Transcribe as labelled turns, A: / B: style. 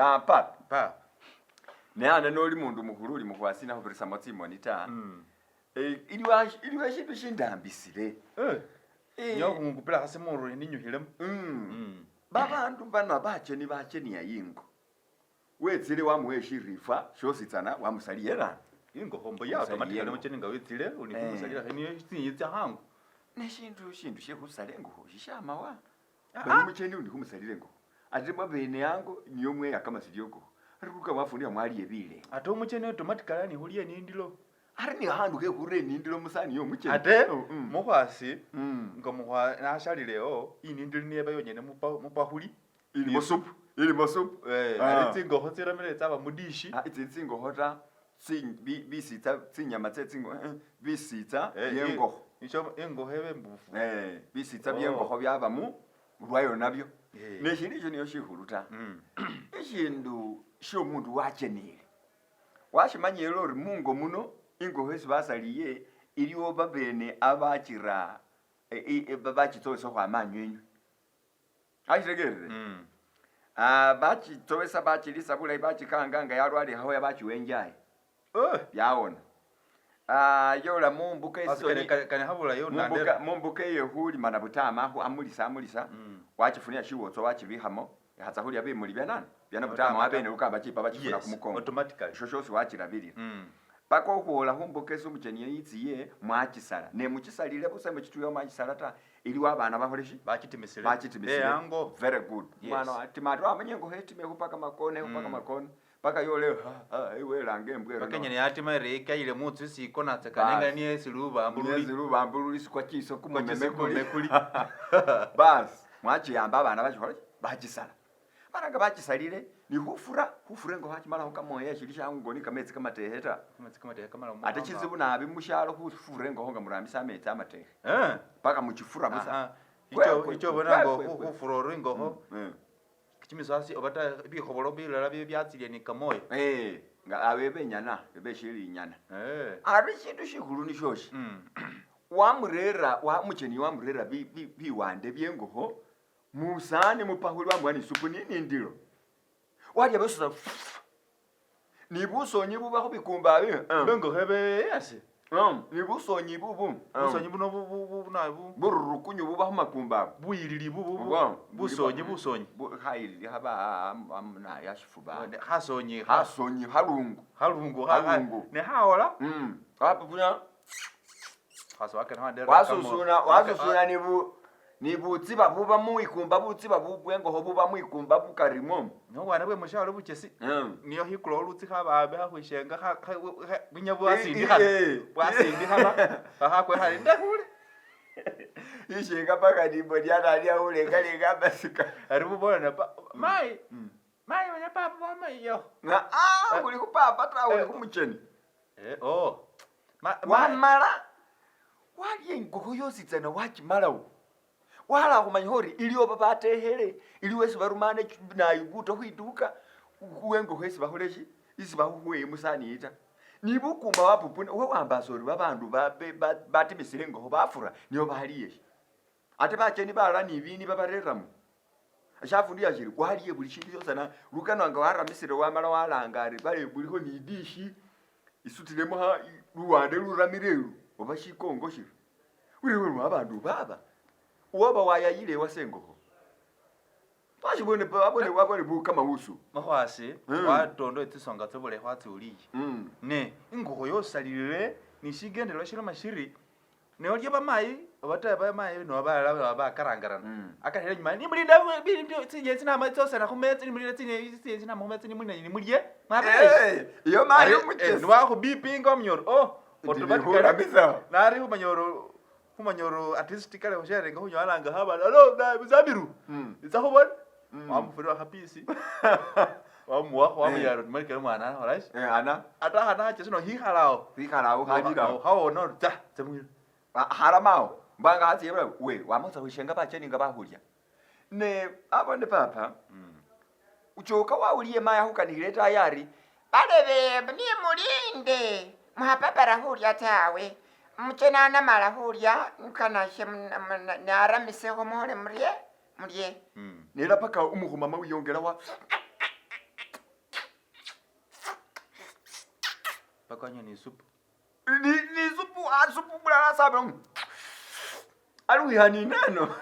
A: Ya papa.
B: Papa.
A: Ne ana noli mundu mukhulu uli mukhwasi nakhubirisamo tsimoni ta. Eh, iliwo iliwo shindu shindambisile.
B: Eh.
A: Eh.
B: Nyo khungupila khasi murwe ninyukhilemo.
A: Babandu bano bacheni bacheniya yingo. Wetsile wamuwa shirifwa shositsana wamusaliye rano.
B: Ingokho mbo ya automatically mucheni nga witsile uli khumusalila niyo tsinyi tsa hangu.
A: Ne shindu shindu shekhusala engokho shishamawa. Bali mucheni undi khumusalila engokho. Ate mwabene yango niyo mweya kamasilyo engokho. Ari luka mwafunikha mwaliye bile.
B: Ate omucheni automatically ni khuliya nindilo.
A: Ari ni khandu khekhura enindilo musani yomucheni.
B: Ate mukhwasi nga mukhwa nashalilewo inindilo niyo eba yonyene mupahuli.
A: Ilimo supu, ilimo supu.
B: Eh, ari tsingokho tsiramile tsaba mudishi.
A: Itsi tsingokho ta, bisitsa tsinyama tse tsingokho, bisitsa byengokho.
B: Isho ingokho ebe imbufu.
A: Eh, bisitsa byengokho byaba mulwayo nabyo. Ne shindu isho niyo shikhulu ta. Ishindu syomundu wachenile, washimanyile ori mungo muno ingokho esi basaliye iliwo babene abachira bachitsowesa khukhwama anywenywe. Ashirekerere? Bachitsowesa bachilisa bulayi bachikanga nga yalwalile khakhoya bachiwa enjaye. Byawona. Yola mumbuka
B: esoni
A: mumbuka eye khulimana butama amulisa amulisa wachifunia shiwotso wachibikhamo ikhatsa khulya bimuli bya nani bya nabutama wabene lukamba chipa bachifuna khumukongo.
B: Automatically.
A: Isho shosi wachirabilila. Paka okhwola khumbuka esi omucheni yitsiye mwachisala. Ne muchisalile busa muchituya mwachisala ta iliwo abana bakhole shi?
B: Bachitimisile.
A: Bachitimisile.
B: Ango.
A: Very good. Mwana atima ati wamanya ingokho etime khupaka makone khupaka makone. Paka yole iwelanga embwa.
B: Paka nyene yatima ere ikayile mutsu isi ikonatsa nenga niye silubambululi.
A: Niye silubambululi sikwa chiso kumumeme
B: kuli.
A: Bas mwachiyamba abana bachikhola bachisala. Bana nga bachisalile ni khufura khufura ingokho achimalakho kamoya shili shangu ni kametsi kamatekhe ta.
B: Kametsi kamatekhe kamala.
A: Ate chizibu nabi mushalo khufura ingokho nga murambisa ametsi amatekhe. Paka muchifura busa.
B: Icho icho bona ngo khufura oro ingokho. Chimisasi oba ta bikhobolo bilala byatsilia ni kamoya.
A: Eh, nga abebe nyana, bebe shili nyana. Ari shindu shikhulu ni shoshi. Wamurera wa mucheni wamurera biwande byengokho musani mupahuli wamuwa ni supu ni nindilo. Walya busa ni busonyi buba khubikumba bi.
B: Bengokho ebe yasi.
A: Ni busonyi bubu.
B: Busonyi buno bu bu
A: bururukunyu buba khumakumba abo.
B: Buyilili bu busonyi busonyi.
A: Khayilili khaba na yashifuba.
B: Khasonyi
A: khasonyi khalungu.
B: Khalungu khalungu. Ne khawola.
A: Wapupunya.
B: Khaswaka na
A: wasusuna wasusuna ni bu ni butsiba buba muikumba butsiba bubwengokho buba muikumba bukarimo.
B: Nobwana bwe mushalo buchesi. Niyo khikula olutsi khababe khakhwishenga bunya bwasindikhana. Bwasindikhana khakhakwe khali ndekhule.
A: Ishenga paka nimbo lyana lyaulengalenga amasika.
B: Ari bubolana pa mai. Mai wenya papa bamaiyo.
A: Na uli khupapa ta uli khumucheni.
B: Oh.
A: Wamala walya ingokho yositsana wachimalawo. Wala khumanya ori iliwo babatekhele iliwo esi barumane nayiguta khwiduka wengokho esi bakholeshi esi bakhukhuweye musani ita. Ni bukumba wapupuna wewambasa ori babandu batimisile ingokho bafura niyo baliye. Ate bacheni balala ni bini babareramo. Shafundu yashiri waliye buli shindu shosana lukano nga waramisile wamala walanga ari bale bulikho ni dishi isutilemo luwande luramile elu oba shikongo shiri. Uri abandu baba. Waba wayayile wasengokho. Washibone wabone wabone bukama usu.
B: Makhwasi watondo tsisonga tsibule khwatsiuliye. Ne ingokho yosalile ni shigendelwa shiloma shiri ne olya bamayi obata bamayi no balala bakarangarana. Akakhela nyuma nimulinda tsinye tsinama tsosana khumetsi nimulinda tsinye tsinama khumetsi nimulinda nimulye.
A: Mwabe. Iyo mayi muchesi.
B: Niwakhubipinga omunyoro. Oh, automatically. Nari khumanyoro khumanyoro artistically khusharinga khunywalanga khabala alo na buzabiru. Itsa khubona. Wamufurira khapisi. Wamuwakho wamuyaro nimalikele mwana akhola shi.
A: Ana.
B: Ata khana khachesi no khikhalao.
A: Khikhalao khalilao.
B: Khawona ori tsa tsemwila.
A: Haramao. Mbanga khatsiye bulayi we wamotsa khwishenga bacheni nga bakhulya. Ne abone papa. Uchoka wawuliye maya khukanikhile tayari.
C: Balebe nimulinde mukhapapara khulya tawe. Mucheni anamala khulya nkanashe naramisekho mukhole murye mulye.
A: Nela paka umukhumama wiyongela wa.
B: Paka wanywa ni supu.
A: Ni ni supu asupu bulala asabila ali wiha ninano.